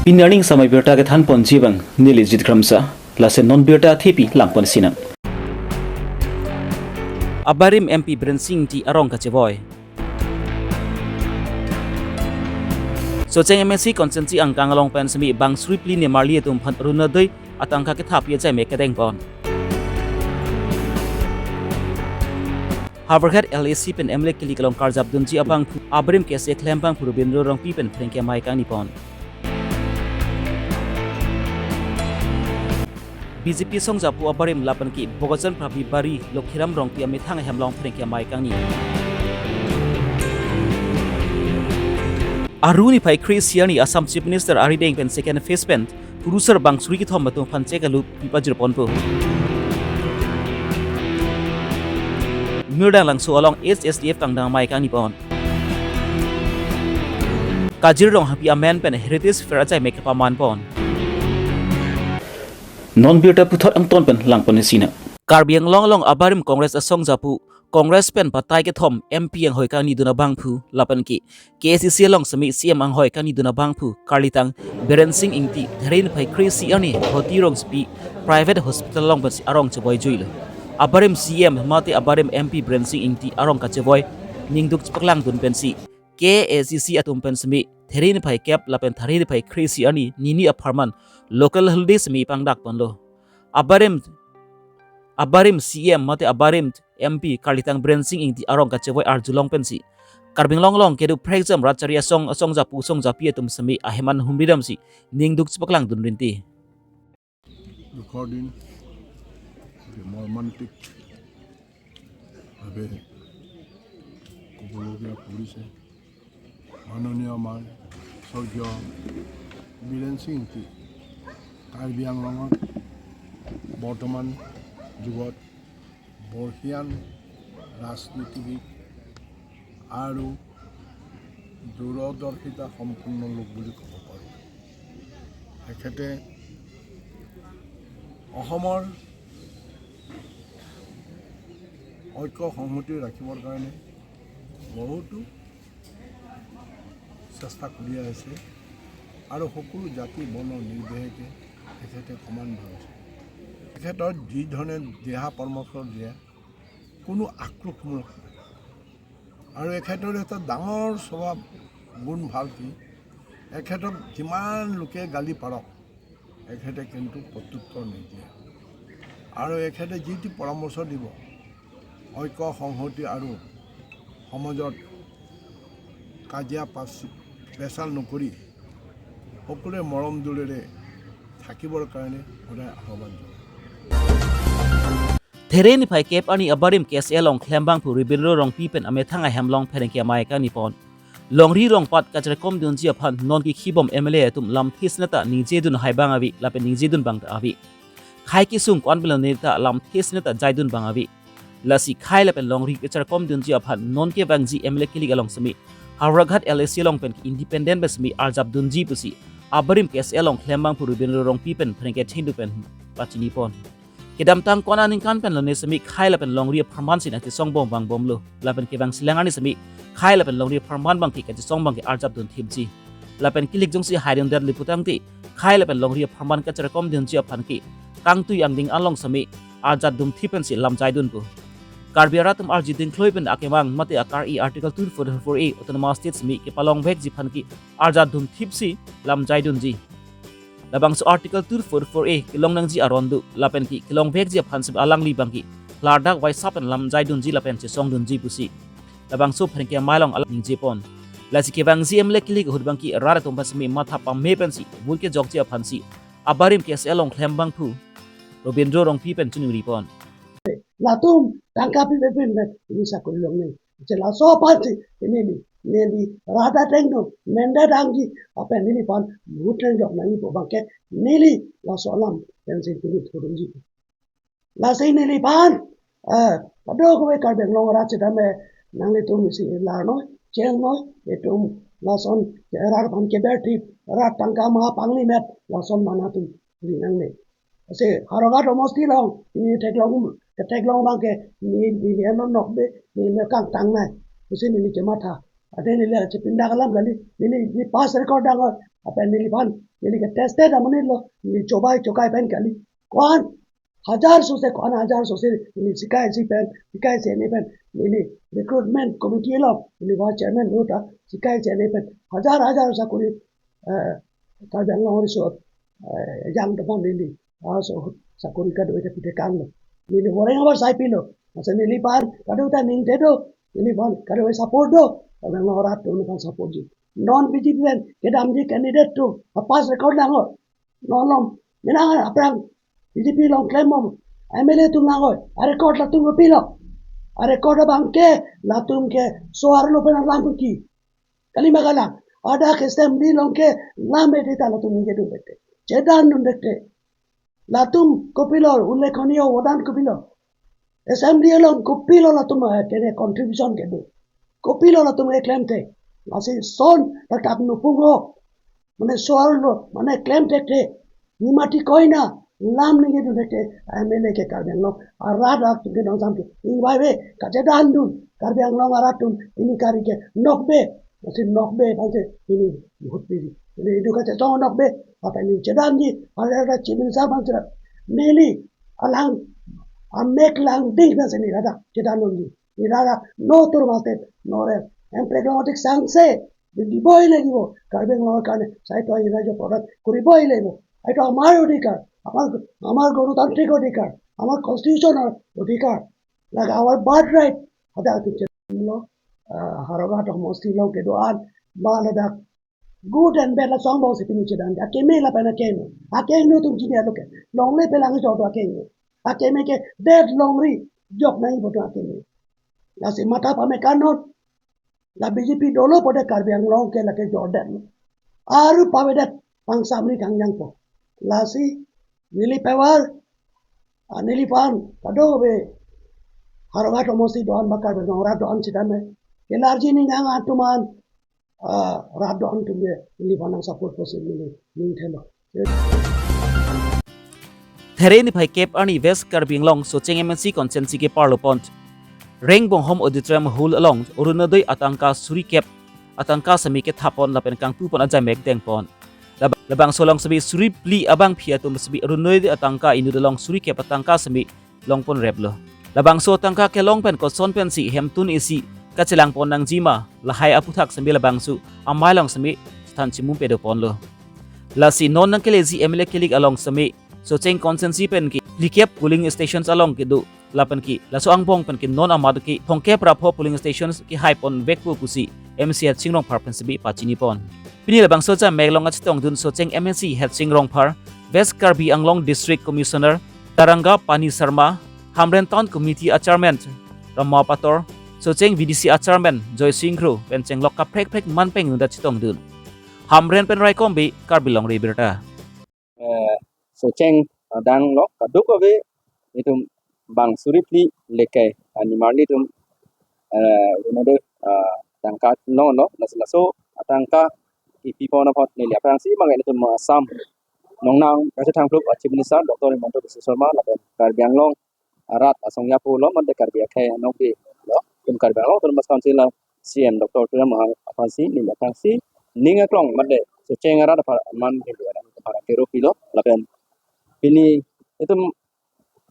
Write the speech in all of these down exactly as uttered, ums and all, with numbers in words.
Pini arni samai birta kethan ponji abang neli Jit Kramsa, lason non birta thepi langpon sinang. Abarim M P Birensing Ingti arong kachevoi. Socheng M A C constituency angkang along pen semi bang suri phli nimarli atum aphan Orunodoi atangka kethapi ajai mek kedeng pon. Howraghat L A C pen M L A kilik along karjap dunji abangphu abarim K S A klembangphu Robindro Rongpi pen pherangke amei kangni pon. B J P songjapu abarim lapen ke Bokajan Prabhi Bari Lokhiram Rongpi amethang ahem along pherangke amei kangni. Aru niphai kre-isi arni Assam Chief Minister arideng pen second phase pen kurusar bang suri kethom atum aphan chek alu pi pajir ponpo. Mirdang Langso along H S D F kangdang amei kangni pon. Kajir Ronghapi amen pen Heritage Fair ajai mek kepaman pon. Non birta puthot angton pen langpon sinang. Karbi Anglong along abarim Congress asongjapu Congress pen batai kethom M P anghoi kangni dun abangphu lapen ke K A C C along semi C M anghoi kangni dun abangphu karlitang Birensing Ingti there niphai kre-isi arni Hoti Rongsopi Private Hospital along pensi arong chevoi juilo. Abarim C M mate abarim M P Birensing Ingti arong kachevoi ningduk chepaklang dun pensi K A C C atum pen semi there niphai kep lapen there niphai kre-isi arni nini apharman local holiday semi pangdak ponlo. Abarim abarim C M mate abarim M P karlitang Birensing Ingti arong kachevoi arjulong pensi Karbi Anglong along kedo prekjam rat chari asong asongjapu songjapi atum semi aheman humri damsi ningduk chepaklang dun rinti. দুখৰ দিন, যে মৰ্মান্তিকভাৱে ক'বলগীয়া পৰিছে। মাননীয় আমাৰ স্বৰ্গীয় বীৰেন সিং ইংতি কাৰ্বি আংলঙত বৰ্তমান যুগত বৰ্ষীয়ান ৰাজনীতিবিদ আৰু দূৰদৰ্শিতা সম্পন্ন লোক বুলি ক'ব পাৰোঁ। তেখেতে অসমৰ ঐক্য সংহতি ৰাখিবৰ কাৰণে বহুতো চেষ্টা কৰি আহিছে আৰু সকলো জাতি বৰ্ণ নিৰ্বিশেষে তেখেতে সমান ভাবিছে। তেখেতৰ যি ধৰণে দিহা পৰামৰ্শ দিয়ে, কোনো আক্ৰোশমূলক নহয়। আৰু এখেতৰ এটা ডাঙৰ স্বভাৱ গুণ ভাল কি, এখেতক যিমান লোকে গালি পাৰক, এখেতে কিন্তু প্ৰত্যুত্তৰ নিদিয়ে। আৰু এখেতে যি টি পৰামৰ্শ দিব, ঐক্য সংহতি আৰু সমাজত কাজিয়া পাছ-, পেচাল নকৰি সকলোৱে মৰম দুলেৰে থাকিবৰ কাৰণে সদায় আহ্বান জনাওঁ। There niphai kep arni abarim K S A along klembangphu Robindro Rongpi pen amethang ahem along pherangke amei kangni pon. Longri longpat kacharkom dunji aphan non kekhibom M L A atum lamthe sina ta ningje dun hai abang ave lapen ningje dun abang ta ave. Khei kesung ko-an pen lone ta lamthe sina ta jai dun abang ave. Lasi khei lapen longri kacharkom dunji aphan non kevangji M L A kilik along semi Howraghat L A C along pen independent pen semi arjap dunji pusi abarim K S A along klembangphu Robindro Rongpi pen pherangke thengdu pen pachini pon. Kedamtang ko-an aningkan pen lone semi khei lapen longri apharman si nangkesongbom vangbomlo. Lapen kevangjilang arni semi khei lapen longri apharman abangke kachesong abangke arjap dun thipji. Lapen kilik jongsi haidun det liputangte khei lapen longri apharman kacharkom dunji aphan ke kangtui angdeng along semi arjap dun thip pensi lam jai dunpo. Karbi arat atum arji dingkloi pen akemang mate akar-i Article two forty-four A Autonomous State semi kepalongvekji aphan ke arjap dun thipsi lam jai dunji. Labangso Article two forty-four A kelong nangji aron do lapen ke kelongvekji aphan semi alangli abangke klardak vaisap pen lam jai dunji lapen chesong dunji pusi labangso pherangke amei along alam ningje pon. Lasi kevangji M L A kilik ahut abangke rat atum aphan semi matha pame pensi vote kejokji aphansi abarim K S A along klembangphu Robindro Rongpi pen choningri pon. Latum tangka pipe pin pen ini sakuri longnang. Che laso aphansi neli, neli rat ateng do, menda dangji, lapen neliphan vote nang jok nangji pu abangke neli laso alam pensi pini thurunji. Lasi neliphan, eh, kadokave Karbi Anglong arat sitame nanglitum isi larnoi, chengnoi, itum lason rat aphan keber thip, rat tangka ma pangli met, lason mana atum ri nangne. Lasi Howraghat somosti along, neli theklong, ketheklong abangke, neli, neli anong nokbe, neli kangtang nai. Lasi neli chematha. Ate neli chepindak alam kali, neli, neli past record dang, Lapen neliphan, neli ke tested amonit lo, neli chobai chokai pen kali. Ko-an hajar sose, ko-an hajar sose, neli sikai si pen, sikai si ne pen, neli recruitment committee lo, neli vice chairman lo ta, sikai si ne pen, hajar hajar sakori, eh, Karbi Anglong Resource, eh, ejang atum aphan neli, ah, so, sakori kado-kave pitekang lo. Neli orang awar sai pilo, masa neliphan, kado ta ning te do, neliphan, kado support do, Karbi Anglong arat atum aphan support ji. Non B J P pen kedamji candidate atum, a past record lang ho. Non lom, menang aphrang B J P along klem bom M L A atum lang ho. A record latum kopilo. A record abang ke latum ke so-arlo pen alam ki. Kali ma kalang. Hadak assembly along ke lam edi ta latum ningje dun dekte. Chedan dun dekte. Latum kopilo, ullekhonoyo obodan kopilo. Assembly along kopilo latum, eh, kene contribution kedo. Kopilo latum keklem te. Lasi son ladak nupung ho. Mane so-arlo, mane klem tekte. Nimati koina, lam ningje dun tekte, M L A ke Karbi Anglong arat atum ke nong sam ke. Ingvai ave, kachedan dun, Karbi Anglong arat atum, pini kari ke, nokbe, masi nokbe, bangse, pini, vote pini. Pini idu kachesong nokbe, apa ini chedan ji, ada ada chimin sa bangse. Neli, alang, amek lang ding na sini ada, chedan dun ji. Neli ada, no tur maste, no rel. Em prek long tik sangse, Diboi lagibo, Karbi Anglong karne, sai to ingreji prodan, koriboi lagibo. এইটো আমাৰ অধিকাৰ, আমাৰ, আমাৰ গণতান্ত্ৰিক অধিকাৰ, আমাৰ কনষ্টিটিউচনৰ অধিকাৰ, like our birthright. Hadak atum chenlo, ah, Howraghat homosti along kedo-an, ba ladak good and bad la song bong si pini chedan, akeme lapen akeme, akeme atum chini aloke, longle pelang jo do akeme, akeme ke dead longri, jok nai bodo akeme. Lasi matha pame kanon, la B J P dolo pode Karbi Anglong ke lake jordan. Aru pavedet pangsamri kangjangpo. Lasi neli pawar, ah, neliphan, kado-kave, Howraghat homosti do-an ba Karbi Anglong arat do-an sitame. Kelarji ning ang atum an, ah, rat do-an atum ke, neliphan nang support posi neli, neli thelo. There niphai kep arni West Karbi Anglong Socheng M N C constituency ke parlo pon. Rengbonghom Auditorium Hall along Orunodoi atangka suri kep atangka semi kethapon lapen kangpupon ajaimek dengpon. Lab-, labangso along semi suri phli abangpi atum semi Orunodoi atangka inut along suri kep atangka semi longpon replo. Labangso atangka kelong pen koson pensi hemtun isi kachelangpon nangjima, lahai aputhak semi labangso amei along semi chethan chimum pedoponlo. Lasi non nangkeleji M L A kilik along semi Socheng constituency pen ke phlikep polling stations along kedo lapen ke laso angbong pen ke non amat ke thomkep ra pho polling stations kehai ponvekpo pusi M C Headsing Rongphar pen semi pachinipon. Pini labangso ajaimek along kachetongdun Socheng M N C Headsing Rongphar, West Karbi Anglong District Commissioner Taranga Pani Sharma, Hamren Town Committee a Chairman Rama Pator, Socheng V D C a Chairman Joysing Kro pen chenglok kaprek prek man peng nunda chetongdun. Hamren pen Raikom Bey, Karbi Longri Abirta. Eh, Socheng adang lo, kadokave itum bang suri phli lekai, ah, nimarli atum, eh, Orunodoi, ah, tangka longlo, laso, laso atangka kepipon apot neli aphrangsi mangai itum Assam nongnang kachethang phlup Chief Minister Doctor Himanta Biswa Sarma lapen Karbi Anglong arat asong yapo lo, mate Karbi akhei anokbe lo, itum Karbi Anglong Autonomous Council a C M Doctor Tuliram Ronghang aphansi, neli aphansi, ning aklong mate Socheng arat aphan man hindu arat aphan kero pilo, lapen pini itum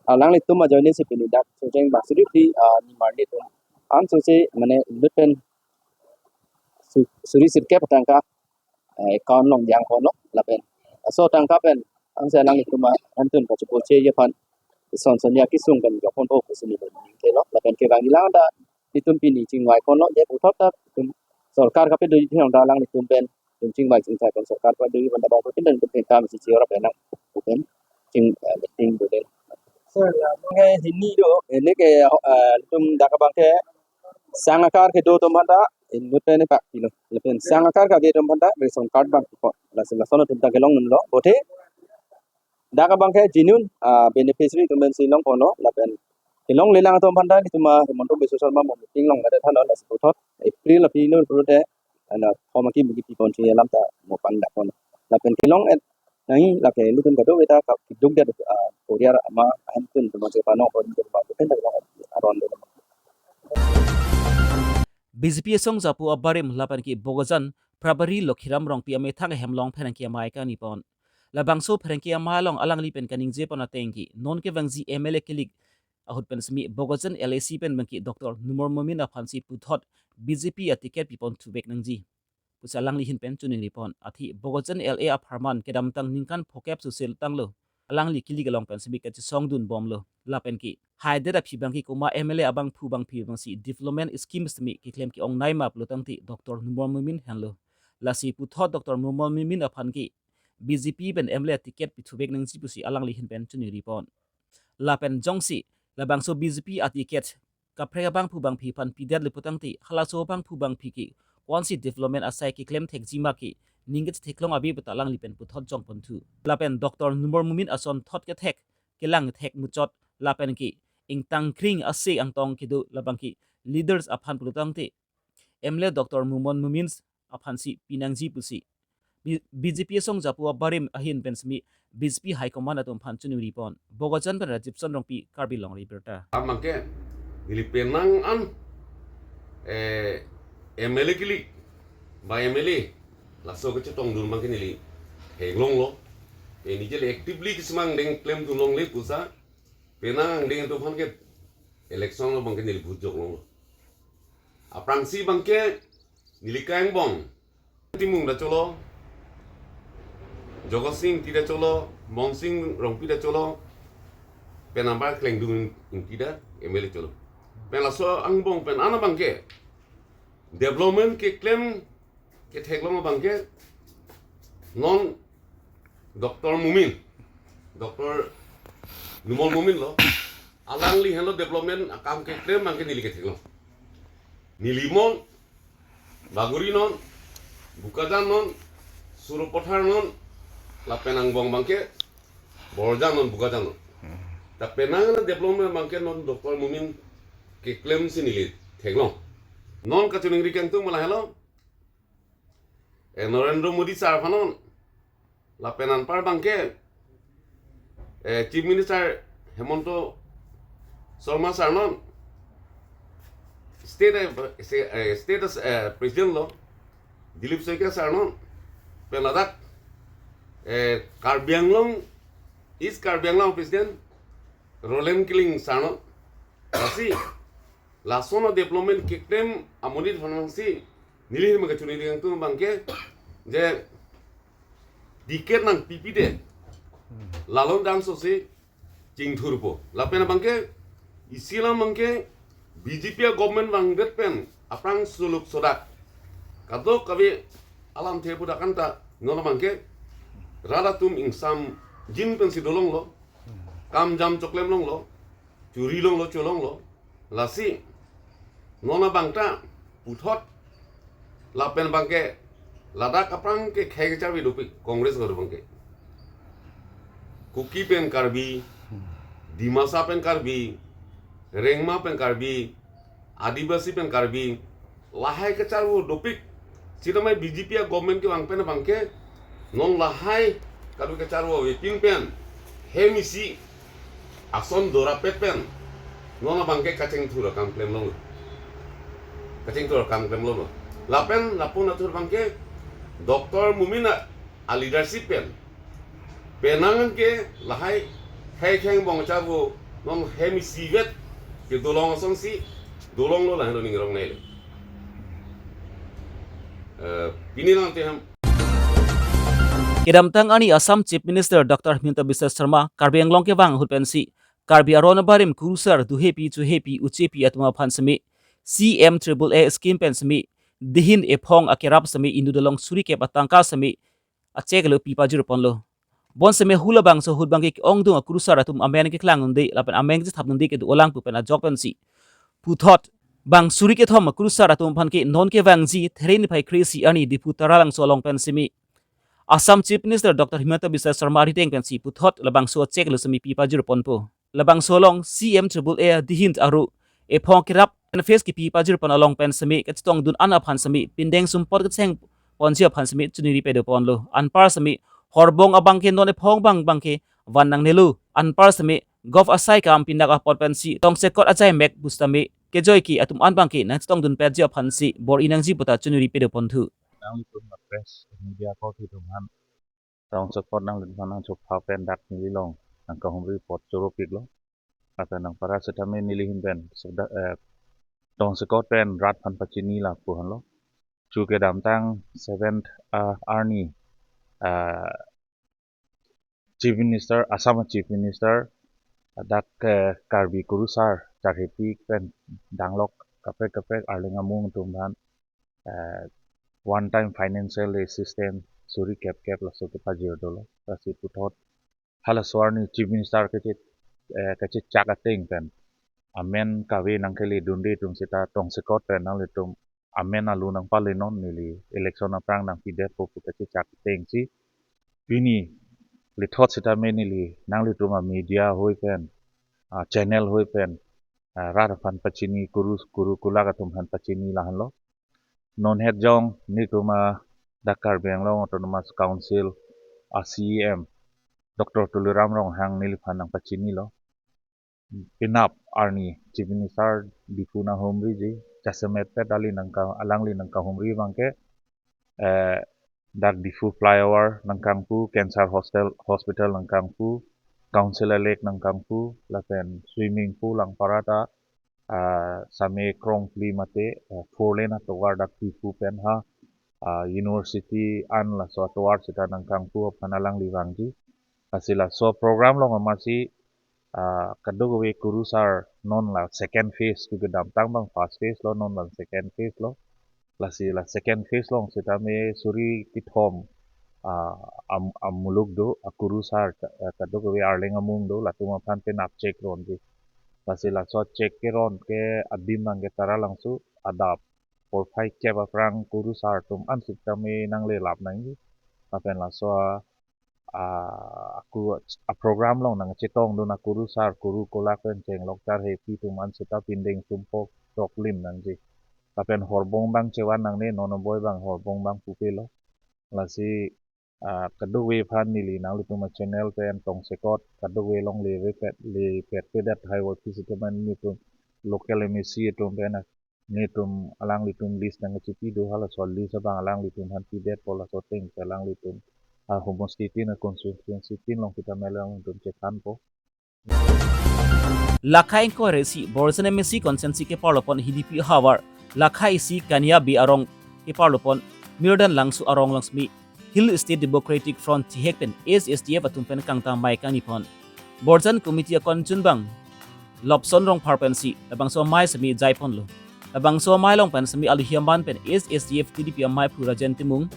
alanglitum ajoine si pini dak Socheng bang suri phli, ah, nimarli atum an sose mane inut pen su-, suri sirkep atangka, eh, account along jangponlo lapen laso atangka pen ansi alanglitum a hemtun kachipoche aphan ison son ya kesung pen jokponpo pusi neli ning thelo lapen kevang ilang ta itum pini chingvaiponlo, je puthot ta itum sorkar kapedo thengta alanglitum pen itum chingvai chingvai pen sorkar kapedo pen ta bang pen itum pen kam si chior pen nang pen ching, eh, meeting do den. Sir, ya, nge hini do, ini ke, eh, itum dak abang ke sang akar kedo atum aphanta inut pen pak pilo. Lapen sang akar kave atum aphanta ration card bang ko. Lason lason atum ta kelongdunlo. Bonta dak abang ke genuine, ah, beneficiary atum pensi longponlo, lapen kelonglelang atum aphanta itum a Himanta Biswa Sarma mo meeting along mate thanlo, lasi puthot April aphi inut pulote, ana, thom aki mugi pipon si alam ta mo pangdakpon. Lapen kelong-et nangji lake ilitum kadokave ta kap kiduk det, ah, Korea ama ahemtun atum si pano pon aron do. B J P asong japo abarim lapen ke Bokajan Prabari Lokhiram Rongpi amethang ahem along pherangke amei kangni pon. Labangso pherangke amei along alangli pen kaningje pon ateng ke, non kevangji M L A kilik ahut pen semi Bokajan L A C pen bangke Doctor Numal Momin aphan si puthot B J P a ticket pipon thuvek nangji pusi alangli ahin pen choningri pon. Athe Bokajan L A apharman kedamtang ningkan phokep susil tanglo alangli kilik along pen semi kachesong dun bomlo. Lapen ke haidet aphi bangke komat M L A abangphu bangphi bangsi development scheme semi keklem ke-ongnei ma pulo tangte Doctor Numal Momin henlo. Lasi puthot Doctor Numal Momin aphan ke B J P pen M L A ticket pithuvek nangji pusi alangli ahin pen choningri pon. Lapen jongsi labangso B J P a ticket kaprek abangphu bangphi aphan pidetlo putangte halaso abangphu bangphi ke ko-ansi development asai keklem thekji ma ke ning ketheklong abi puta alangli pen puthot jong ponthu. Lapen Doctor Numal Momin asonthot kethek kelang thek muchot lapen ke ingtang kring ase angtong kedo labang ke leaders aphan pulo tangte M L A Doctor Numal Momin aphan si pinangji pusi B-, B J P asong japu abarim ahin pen semi B J P High Command atum aphan choningri pon. Bokajan pen Rajibson Rongpi, Karbi Longri Abirta. Abangke neli penang an, eh, M L A kilik ba M L A laso kachetong dun abangke neli theklonglo. Eh, neli actively kesemang deng klem dun longle pusi penang angdeng atum aphan ke election along abangke neli vote jok longlo. Aphrangsi abangke neli ke angbong Timung ta cholo, Jagat Sing Engti ta cholo, Mon Sing Rongpi ta cholo, pen anpar Klengdung Engti ta M L A cholo. Pen laso angbong pen an abangke development keklem ketheklong abangke non Doctor Momin, Doctor Numal Momin lo, alangli henlo development akam keklem abangke neli ketheklong. Neli mon, Bagori non, Bokajan non, Sarupathar non, lapen angbong abangke Borjan non, Bokajan non. Ta penang development abangke non Doctor Momin keklem si neli theklong. Non kachoningri kangtung ma lahelo, eh, Narendra Modi sir aphan non, lapen anpar abangke, eh, Chief Minister Himanta Sarma sir non, state, eh, se-, eh, state, eh, president lo Dilip Saikia sir non, pen ladak, eh, Karbi Anglong, East Karbi Anglong president Roland Killing sir non. Lasi lason a-development keklem amonit aphan si neli ahin pen kachoningri kangtung abangke je ticket nangpipi de lalon damso si chingthurpo. Lapen abangke isi alam abangke B J P a-government vangdet pen aphrang suluk sodak kadokave alamthe pudak anta non abangke rat atum ingsamjin pensi dolonglo, kam jam choklem longlo, churi longlo, cholonglo. Lasi non abangta puthot lapen abangke ladak aphrang ke khei kecharve dopik Congress gor abangke. Kuki pen Karbi, Dimasa pen Karbi, Rengma pen Karbi, Adivasi pen Karbi, lahai kacharvo dopik. Sitame B J P a-government kevang pen abangke non lahai kadokave kacharvo avepin pen hem isi ason dorapet pen non abangke kachingthur akam klem longlo. Kachingthur akam klem longlo. Lapen lapu-an atur abangke Doctor Momin a-leadership pen penang ke lahai khei khei angbong kacharvo non hem isivet kedolong asonsi dolonglo lahenlo ning rong nele. Eh, pini nangte hem. Kedamtang arni Assam Chief Minister Doctor Himanta Biswa Sarma Karbi Anglong kevang ahut pensi Karbi aron abarim kurusar duhepi chuhepi uchepi atum aphan semi C M triple A scheme pen semi dihin ephong akerap semi inut along suri kep atangka semi a-cheque lo pipajir ponlo. Bonseme hula bangso ahut abangke ke-ongdung akurusar atum amen keklang dunde lapen amen kethap dunde kedo-olang pu pen ajok pensi puthot bang suri kethom akurusar atum aphan ke non kevangji There niphai kre-isi arni Diphu Taralangso along pen semi Assam Chief Minister Doctor Himanta Biswa Sarma arideng pensi puthot labangso a-cheque lo semi pipajir ponpo. Labangso along C M triple A dihin aru ephong akerap phase kepi pajir pon along pen semi kachetong dun an aphan semi pindeng sumpot kecheng ponji aphan semi choningri pado ponlo. Anpar semi horbong abangke non ephong bang abangke van nangnelo. Anpar semi govt asai kam pindak apot pensi tongsekot ajai mek pusitame kejoike atum an abangke nangchetong dun petji aphan si bor-i nangji puta choningri pado ponthu. Nanglitum press media korte atum aphan tongsekot nanglitum aphan nangchopha pen dak neli along nangkahumri apot choropiklo. Lapen anparta setame neli ahin pen seta, eh, tongsekot pen rat aphan pachini lapu henlo. Chu kedamtang seventh, ah, arni, ah, Chief Minister, Assam Chief Minister, dak, eh, Karbi kurusar charhepi pen danglok kaprek kaprek Arleng amung atum aphan, eh, one time financial assistance suri kep kep laso kepajir dolo. Lasi puthot halaso arni Chief Minister kache, eh, kachechak ateng pen amen kave nangkele dunde atum seta tongsekot pen nanglitum amen alu nangpalenon, neli election aphrang nangpidetpo pu kachechak atengsi. Pini lethot setame neli nanglitum a media ahoi pen, ah, channel ahoi pen, ah, rat aphan pachini, kuru, kuru kulak atum aphan pachini lahenlo. Non het jong netum a dak Karbi Anglong Autonomous Council a C E M Doctor Tuliram Ronghang neliphan nangpachinilo. Penap arni Chief Minister Diphu nanghumriji, jasemet pet ali nangka, alangli nangkahumri abangke, eh, dak Diphu flyover nangkangpu, cancer hostel, hospital nangkangpu, council elect nangkangpu, lapen swimming pool anparta, ah, same krongphli mate, ah, four lane atovar dak Diphu pen ha, ah, university an laso atovar seta nangkangpu aphan alangli vangji. Lasi laso program along amatsi, ah, kadokave kurusar non la second phase, chu kedamtang abang first phase lo, non la second phase lo. Lasi la second phase along setame suri kethom, ah, am-, amuluk do, akurusar, ah, kadokave Arleng amung do, latum aphan penap check ronji. Lasi laso check keron ke adim abangke Taralangso adap porphai kep aphrang kurusar atum an setame nanglelap nangji. Lapen laso a, a, aku, a program along nangchetongdun akurusar, kuru kulak pen chenglok charhepi atum an seta pindeng sumpok choklim nangji. Lapen horbong abang chevan nangne, non aboi abang horbong abang pupelo. Lasi, ah, kadokave aphan neli nanglitum a channel pen tongsekot kadokave along leve pet, le pet pedet hai work sitame netum local M A C atum pen netum alanglitum list nangchipi do, halaso list abang alanglitum aphan pidetpo, laso ateng ke alanglitum a homosti tin, a constituency tin along sitame alanglitum chethanpo. Lakha ingkoi ra isi Borjan M A C constituency keparlopon Hidipi ahavar, lakha isi Kania Bey arong keparlopon Mirdan Langso arong along semi Hill State Democratic Front chihek pen H S D F atum pen kangta amei kangni pon. Borjan committee akon chunbang Lobson Rongphar pensi labangso amei semi jaiponlo. Labangso amei along pen semi aluhi aman pen H S D F T D P amei aphu Rajen Timung,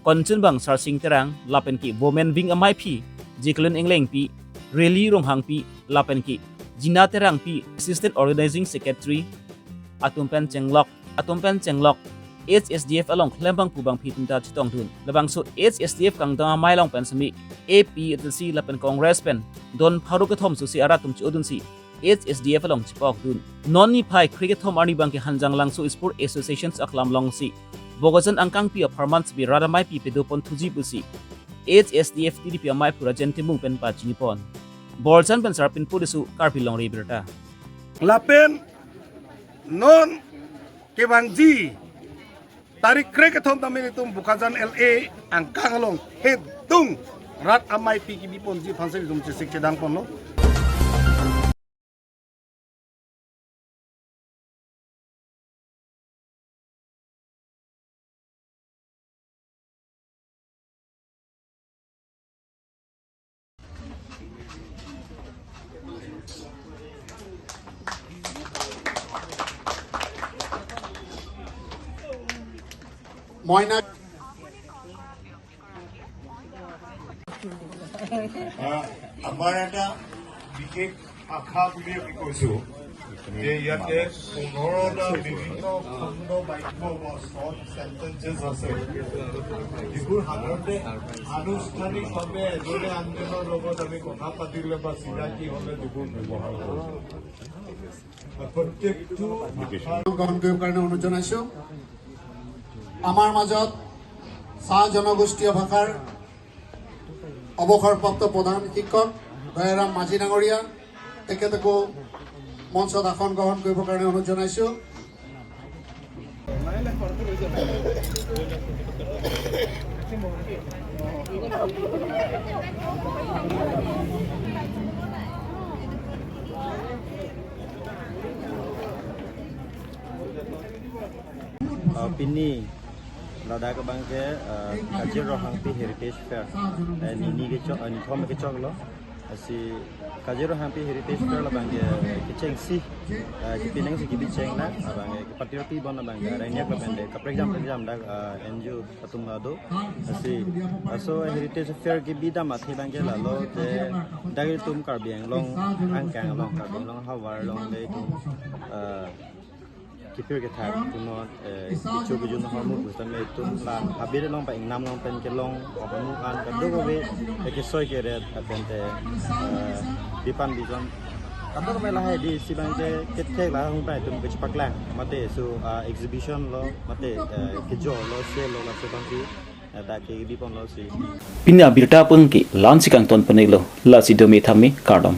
kon chunbang Sarsing Terang, lapen ke women wing ameiphi Jacqueline Englengpi, Reli Ronghangpi, lapen ke Jina Terangpi, Assistant Organizing Secretary atum pen chenglok, atum pen chenglok H S D F along klembang pu bangphi atum ta chetongdun. Labangso H S D F kangta amei along pen semi A P H L C lapen Congress pen don pharo kethom susi arat atum chodunsi H S D F along chepokdun. Non niphai kre kethom arni abangke Hanjanglangso Sport Associations aklam alongsi Bokajan angkangpi apharman semi rat ameipi pedopon thuji pusi H S D F T D P amei aphu Rajen Timung pen pachinipon. Borjan pen Sarpinpur Tisso, Karbi Longri Abirta. Lapen non kevangji tarik kre kethom tame netum Bokajan L A angkang along hedung rat ameipi kebiponji aphansi netum chesik chedangponlo. মই না আহ, আমাৰ এটা বিশেষ আশা বুলি আমি কৈছো যে ইয়াতে পোন্ধৰটা বিভিন্ন খণ্ড বাক্য বা শ্বৰ্ট চেণ্টেন্সেছ আছে, যিবোৰ সাধাৰণতে আনুষ্ঠানিকভাৱে এজনে আনজনৰ লগত আমি কথা পাতিলে বা চিনাকি হ'লে যিবোৰ ব্যৱহাৰ কৰোঁ। আৰু প্ৰত্যেকটো ভাষাৰ গ্ৰহণ কৰিবৰ কাৰণে অনুৰোধ জনাইছো। আমাৰ মাজত চাহ জনগোষ্ঠীয় ভাষাৰ অৱসৰপ্ৰাপ্ত প্ৰধান শিক্ষক দয়াৰাম মাঝি ডাঙৰীয়া, তেখেতকো মঞ্চত আসন গ্ৰহণ কৰিবৰ কাৰণে অনুৰোধ জনাইছো। Uh, pini ladak abang ke, uh, Kajir Ronghangpi Heritage Fair, eh, nini kechok, eh, nithom kechoklo. Lasi Kajir Ronghangpi Heritage Fair labang ke kechengsi, eh, kepi nangsi kebi cheng na, abang ke patirpi bon abang ke arengyak lapen de kaprek jam kaprek jam dak, eh, N G O atum la do. Lasi laso Heritage Fair kebi dam athe abang ke lalo te dak itum Karbi Anglong angkang along, Karbi Anglong havar along de itum, eh, kipir kethak tunot, eh, kecho kejun ahormu pusitame itum la habit along pa ingnam along pen kelong ahormu an kadokave, eh, kesoi keret lapen te, eh, bipan bijon kadokave lahai di si abang ke kethek la hung pa itum kechepaklang mate so, ah, exhibition lo mate, eh, kejor lo sale lo laso abang ke, eh, dak kebi ponlo si. Pini abirta apung ke la-ansi kangton pon-iklo, lasi dome thame kardom.